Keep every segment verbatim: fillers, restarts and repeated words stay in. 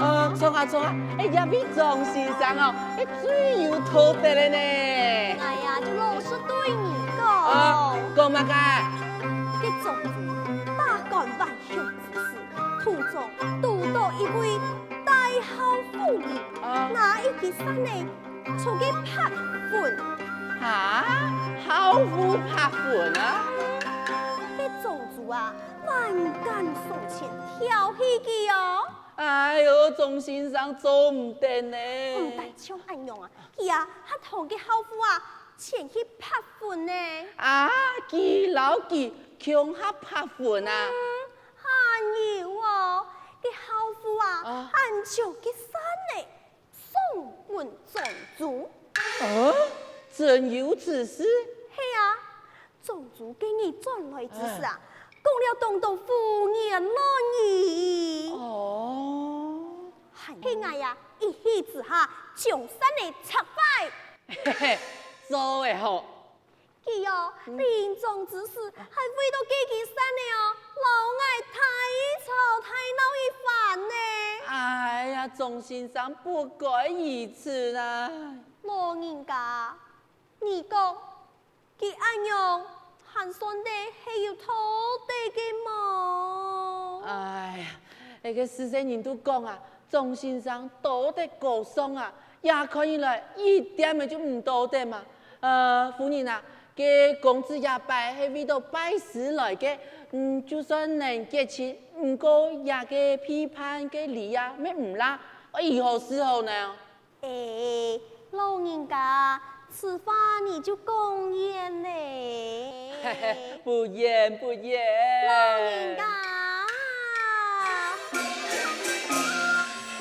哦，著啊著啊，哎，這位莊先生哦，哎，最有道德了呢。哎呀，就老實對你講。啊，講麼个？該莊主百官萬候之時，途中堵到一位大校夫人，啊。拿一支扇仔 出去拍粉。哈？校夫拍粉啊？該莊主啊，萬感送錢，調戲佢哦。哎喲，莊先生做毋得呢。毋單淨恁樣啊，佢啊，還同該校夫啊，前去拍粉呢。啊，佢摎佢共下拍粉啊？嗯，還有哦，該校夫啊，啊。還將該扇仔 送分莊主。啊？真有此事？係啊，莊主該日轉來之時啊，哎。講了當多胡言亂語。哦。還係𠊎呀，一氣之下將扇仔拆壞。嘿嘿，做得好。 佢哦，嗯。臨終之時，還為著該支扇仔哦，摎𠊎大吵大鬧一番呢。哎呀，莊先生不該如此啊。老人家，你講，佢恁樣還算得係有道德个無？哎呀，該个時節人都講啊，莊先生道德高尚啊， 這看起來一點仔就毋道德嘛。呃，夫人啊，該公子這擺係為著拜師來个，嗯，就算能結親，毋過這个陪伴个禮啊，乜毋罅，愛如何是好呢？哎，老人家，此話你就講遠了。不遠，不遠。老人家。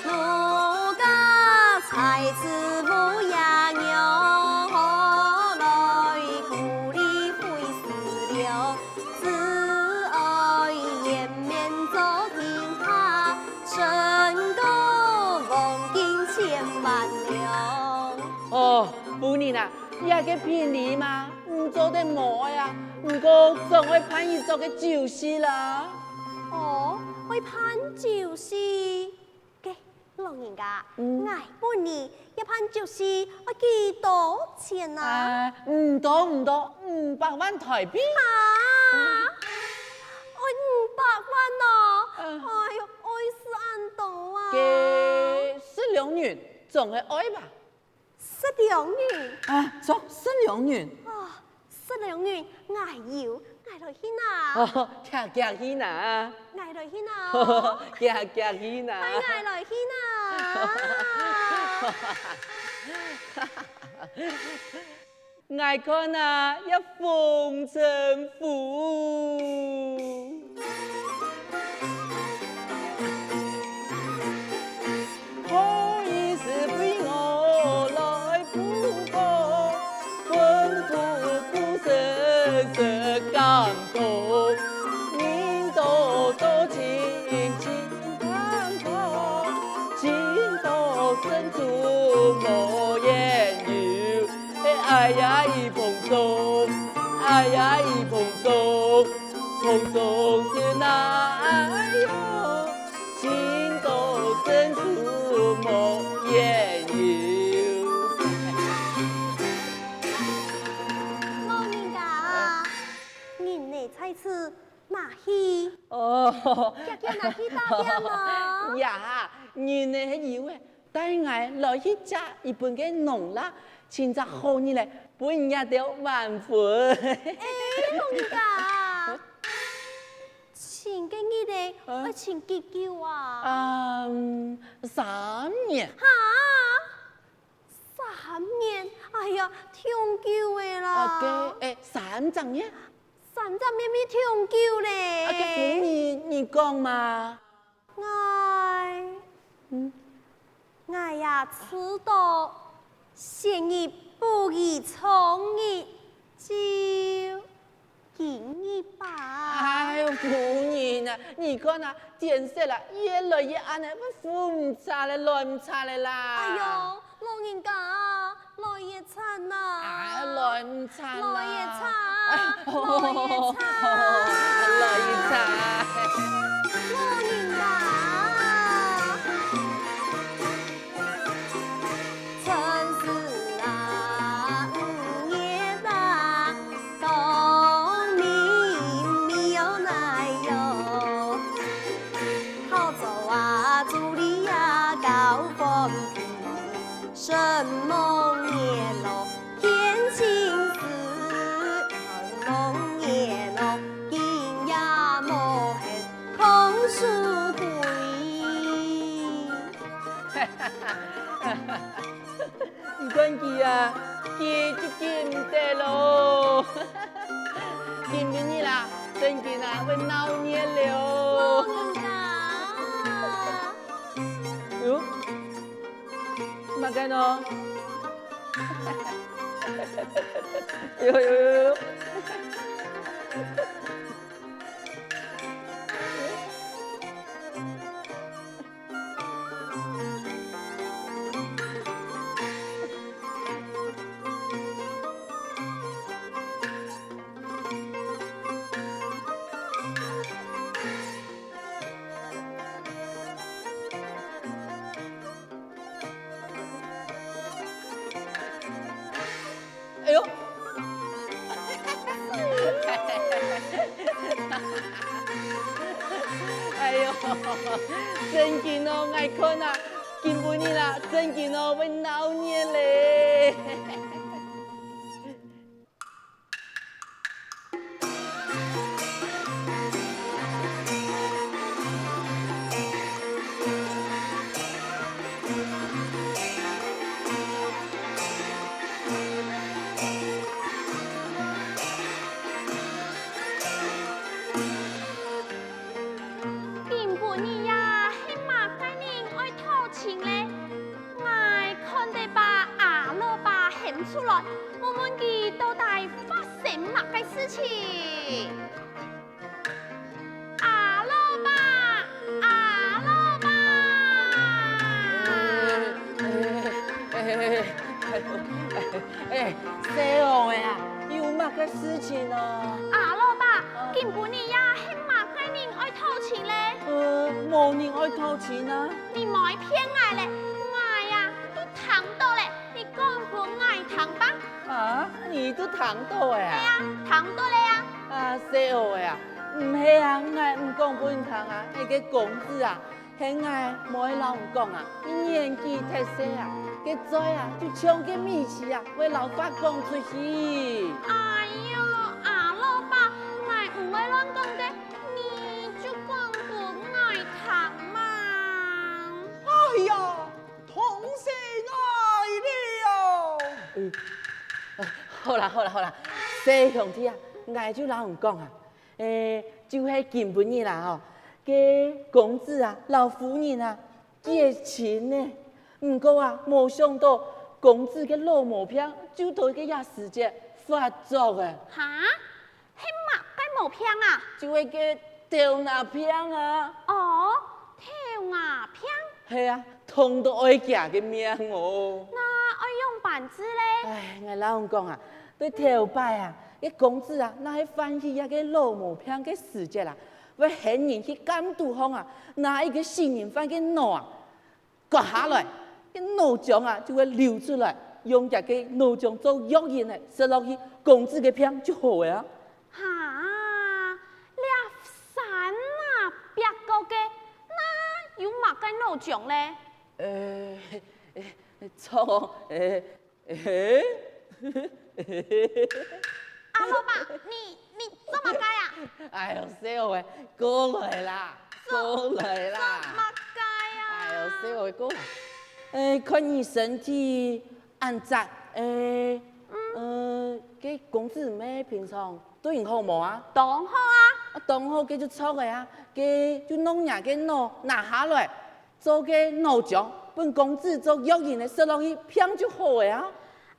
奴家在此無恙藥，來故里會死了，只愛顏面做天下，勝過黃金千萬兩。哦，夫人啊，這个聘禮嘛，毋做得無愛啊，毋過總愛辦一桌个酒席啦。哦，愛辦酒席？ 該，老人家，嗯。𠊎問你，這辦酒席愛幾多錢啊？啊，毋多毋多，五百萬臺幣。哈？愛五百萬哦？嗯。哎喲，愛死恁多啊！該十兩銀，總係愛吧？ 十兩銀。啊，著，十兩銀。哦，十兩銀，𠊎有，𠊎來去拿。哦，遽遽去拿。𠊎來去拿哦。遽遽去拿。快，𠊎來去拿。 𠊎看啊，這風塵苦。好意思為我來補過，吩咐顧生食甘苦，人多多情情 情到深處無言由。哎呀，一蓬鬆，哎呀，一蓬鬆，蓬鬆是哪喲？情到深處無言由。老人家，人呢在此， 哪去？哦。遽遽哪去打點啊？呀，人呢係有誒，帶𠊎來去借一本个農曆，尋隻好日仔，分若兜還魂。哎，老人家，尋个日仔，啊？愛尋幾久啊？嗯，三年。哈？ 三年，哎呀，忒久了啦。啊，該，誒，三隻月？三隻月乜忒久咧。啊，該夫人，你講嘛。𠊎，嗯。𠊎呀，知道，先日不如昨日，就 今日吧。哎喲，夫人啊，你看啊，天色啊，越來越暗了，會赴毋掣了，來毋掣了啦。哎喲，老人家啊，來也慘啊！哎，來毋掣啦。來也慘，哎，來也慘。來也慘。老人家啊。今晡日啊，正經啊，會鬧熱了哦。老人家。喲，麼个呢？喲喲喲喲。 哎喲！哎喲，正經哦，𠊎看啊，今晡日啊，正經哦，會鬧熱咧。 今晡日呀，係麼个人愛討情咧？𠊎看得把阿老伯喊出來，問問佢到底發生麼个事情。阿老伯，阿老伯！哎，細阿仔啊，有麼个事情啊？阿老伯，今晡日呀，係麼个人愛討情咧？呃，無人愛討情啊。 你莫騙𠊎咧，𠊎呀，都聽到咧，你講分𠊎聽吧。啊，你都聽到欸啊？係啊，聽到咧啊。啊，細阿仔啊，毋係啊，𠊎毋講分你聽啊，該个公子啊，喊𠊎莫愛摎你講啊，佢年紀忒細啊，該嘴啊，就像該米篩啊，會摎話講出去。哎喲，阿老伯，𠊎毋會亂講个，你就講分𠊎聽嘛。 哎呀，痛死𠊎了！嗯，啊，好啦，好啦，好啦，細兄弟啊，𠊎就摎你講啊，欸，就係今晡日啦吼，該公子啊，摎夫人啊，結親呢。毋過啊，無想到公子个老毛病就在該這時節發作欸。哈？ 係麼个毛病啊？就係該頭那病啊。哦，頭那病？係啊，痛到愛厥个命哦。那愛仰般治咧？唉，𠊎摎你講啊，對頭擺啊，該公子啊，若係犯起這个老毛病个時節啊，會喊人去監肚項啊，拿一个死人犯个腦啊， 割下來，該腦漿啊就會流出來，用厥个腦漿做藥引仔，食落去，公子个病就好了啊。哈，這山啊，壁角个，那有麼个腦漿咧？呃，著哦，呃， 阿老伯，你，你做麼个啊？哎喲，細阿仔，過來啦，過來啦。做麼个啊？哎喲，細阿仔，過來。欸，看你身體恁䆀，欸，呃，該公子姆平常對你好無啊？當好啊。啊，當好，該就著了啊，該就摎若个腦拿下來， 做个腦漿，分公子做藥引仔食落去，病就好了啊。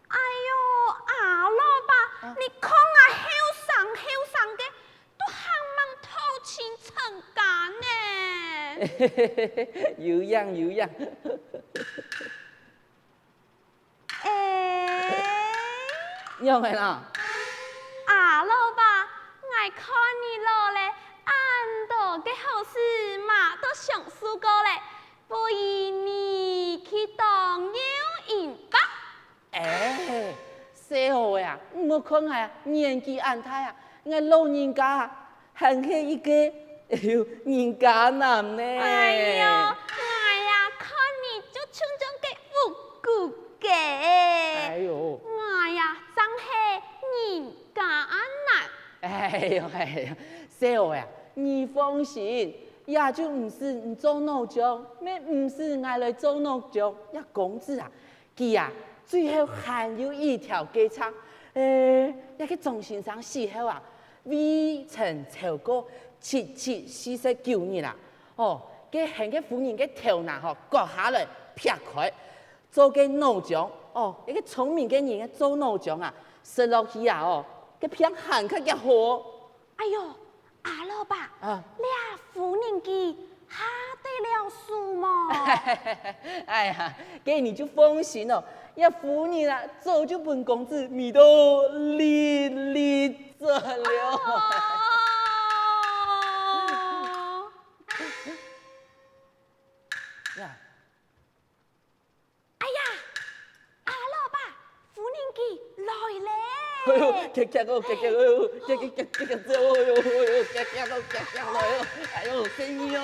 哎喲，阿老伯，你看𠊎後生後生个，都還吂討親成家呢。有影，有影。 欸，仰仔啦？阿老伯，𠊎看你老咧，恁多个好事嘛都享受過咧，不如你去當有閒吧。欸，細阿仔啊，你莫看𠊎啊，年紀恁大啊，𠊎老人家啊， 還係一个，哎喲，人家男呢。哎喲，𠊎呀，看你就像像个復古个。哎喲。𠊎呀，正係人家男。哎喲，哎喲，細阿仔啊，你放心，這就毋使你做腦漿，乜毋使𠊎來做腦漿，這公子啊， 佢啊，最後還有一條計策。欸，這个張先生死後啊，未曾超過七七四十九日啊，哦，該喊該婦人个頭那吼割下來，劈開，做个腦漿，哦，一个聰明个人个做腦漿啊，食落去啊，哦，該病還較遽好。哎喲，阿老伯，啊，這婦人佢 下得了手無？哎呀，該你就放心哦，這婦人啊，早就分公子迷到離離走了。啊。呀， 哎呀，阿老伯，婦人佢來咧！哎喲，遽遽哦，遽遽哦，遽遽遽遽遽哦，哎喲，哎喲，遽遽哦，遽遽來哦，哎喲，細義哦。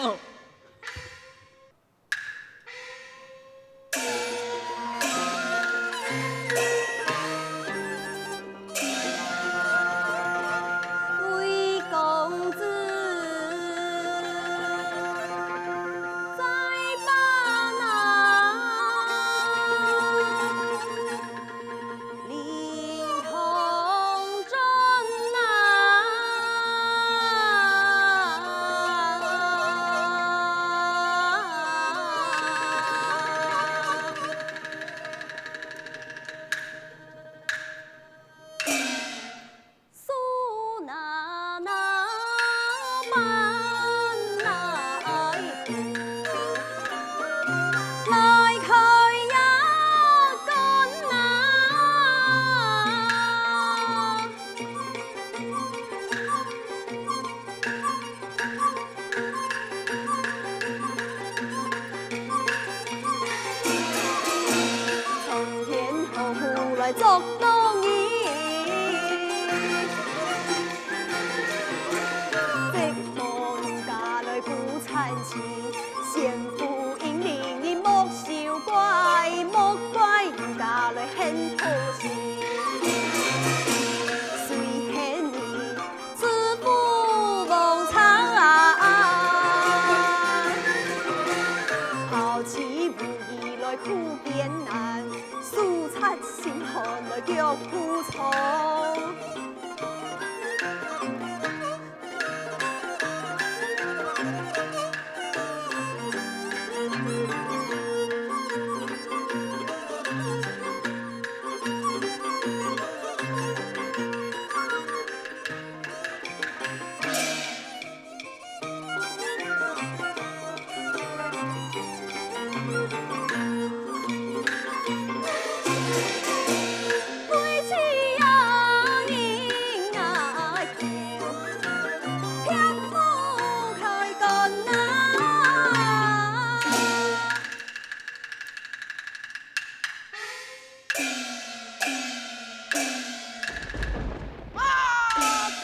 啊！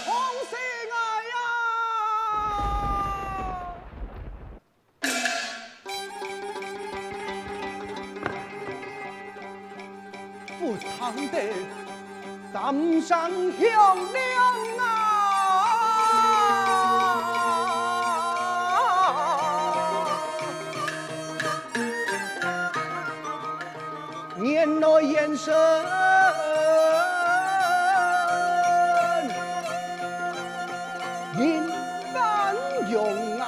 痛死𠊎呀！不堂的 三聲響亮啊！年來延伸 人难容啊！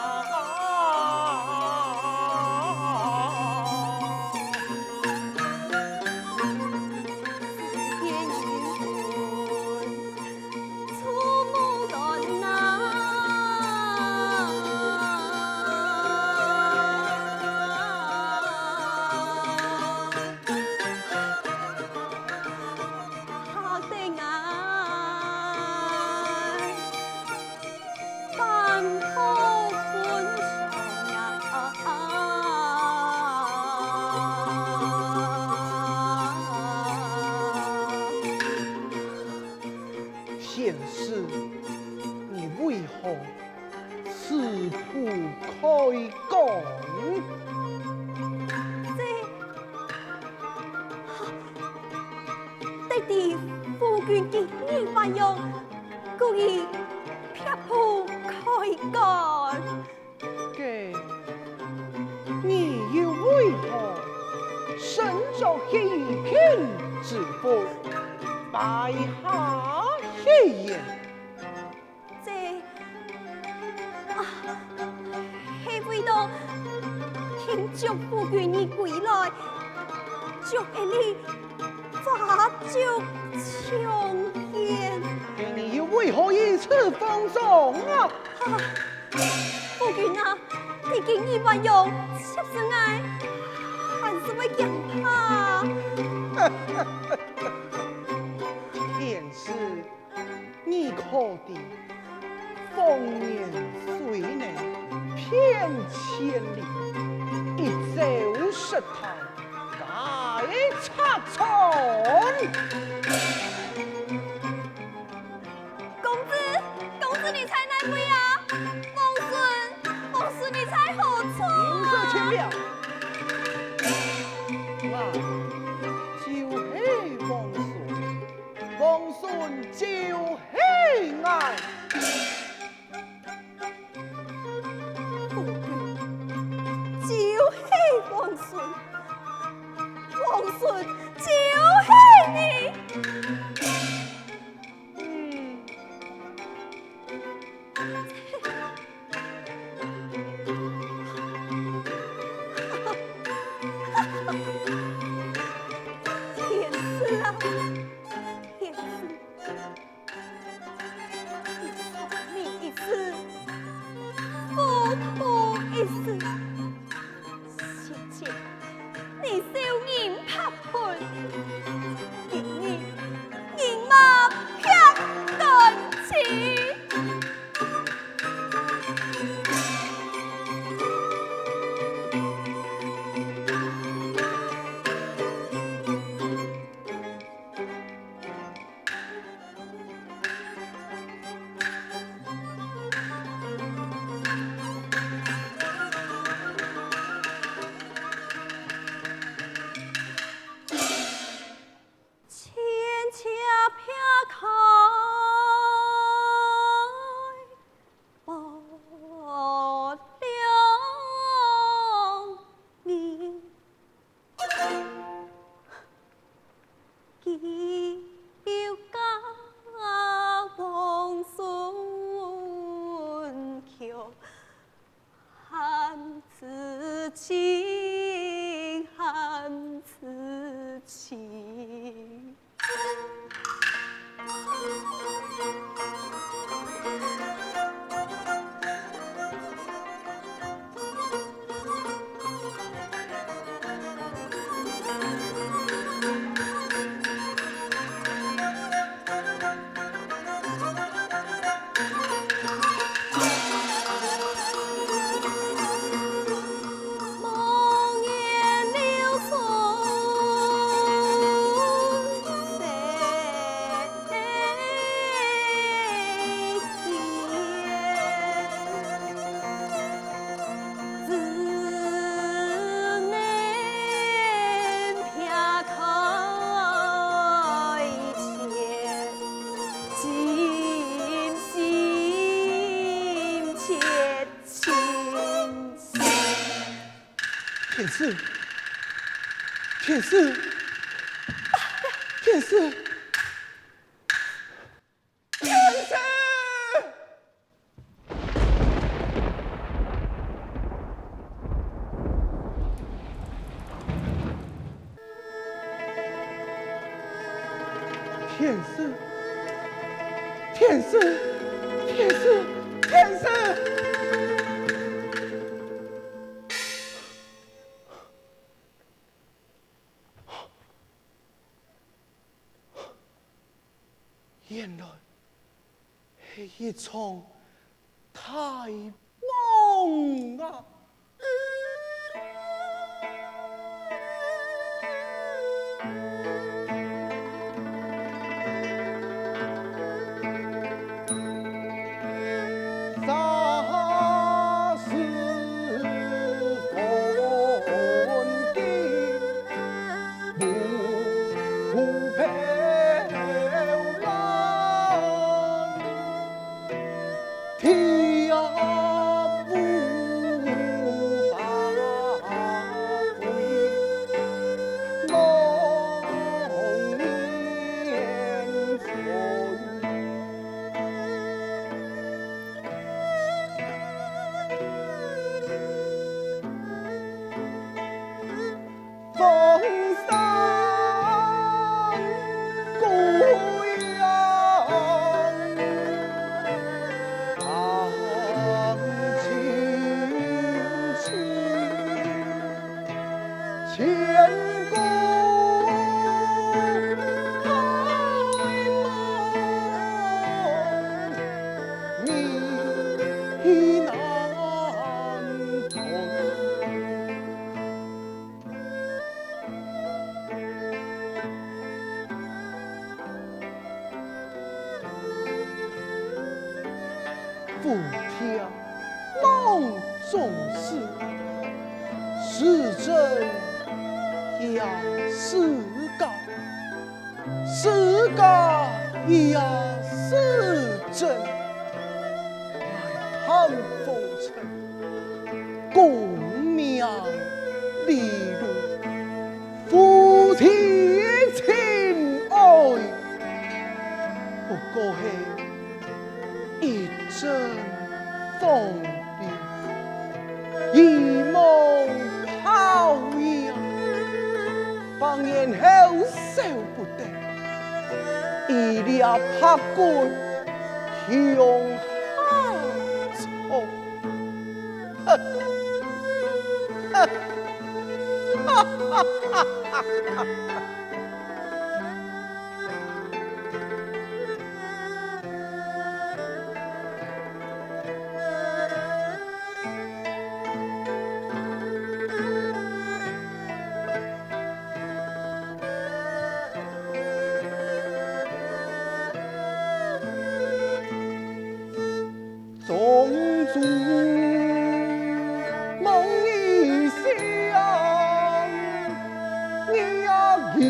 贤婿，你為何 此步開講？這，得知夫君今日發育，故意撇步開講。該你又為何身著喜慶之服，擺下喜筵？祝夫君你歸來，祝你花燭重現。你又為何如此慌張啊？啊，夫君啊，你今日還用七十愛，還係會驚怕？天師， 你可知，烽煙雖能騙千里，一朝失態，皆賊船。公子，公子你在哪位啊？王孫，王孫你在何處啊？你毋使錢了。𠊎就係王孫。 王孫就係𠊎。夫君，就係王孫，王孫就係你。嗯。 天師啊，天師，你長命一世，福壽一世。先前你笑人拍魂，今日人馬劈肝腸。 千尺劈開薄涼意，只有家王孫橋。 喊痴情，喊痴情。天師，天師，天師。 天師！天师！天师！天师！天师！ 原來係一場大夢啊！不听梦中事，时阵也世间，世间也时间。爱叹风尘，功名利禄， 夫妻情爱，不过系一阵风流，一梦泡影，百年后收不得，一粒白骨共下葬。 梦中梦里想，月圆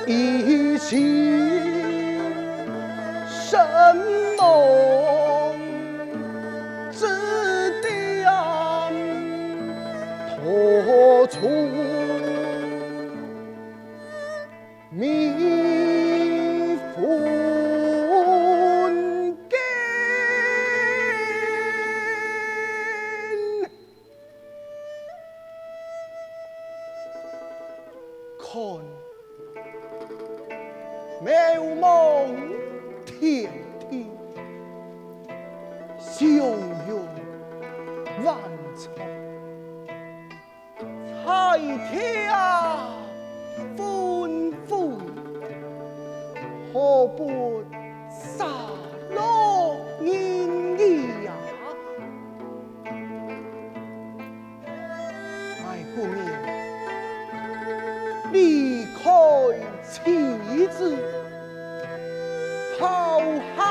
一起，山盟之点，托出 迷魂根。看，渺茫天地，祥云万丈。 彩霞纷飞，何不洒落人意呀？爱不免离开妻子，抛下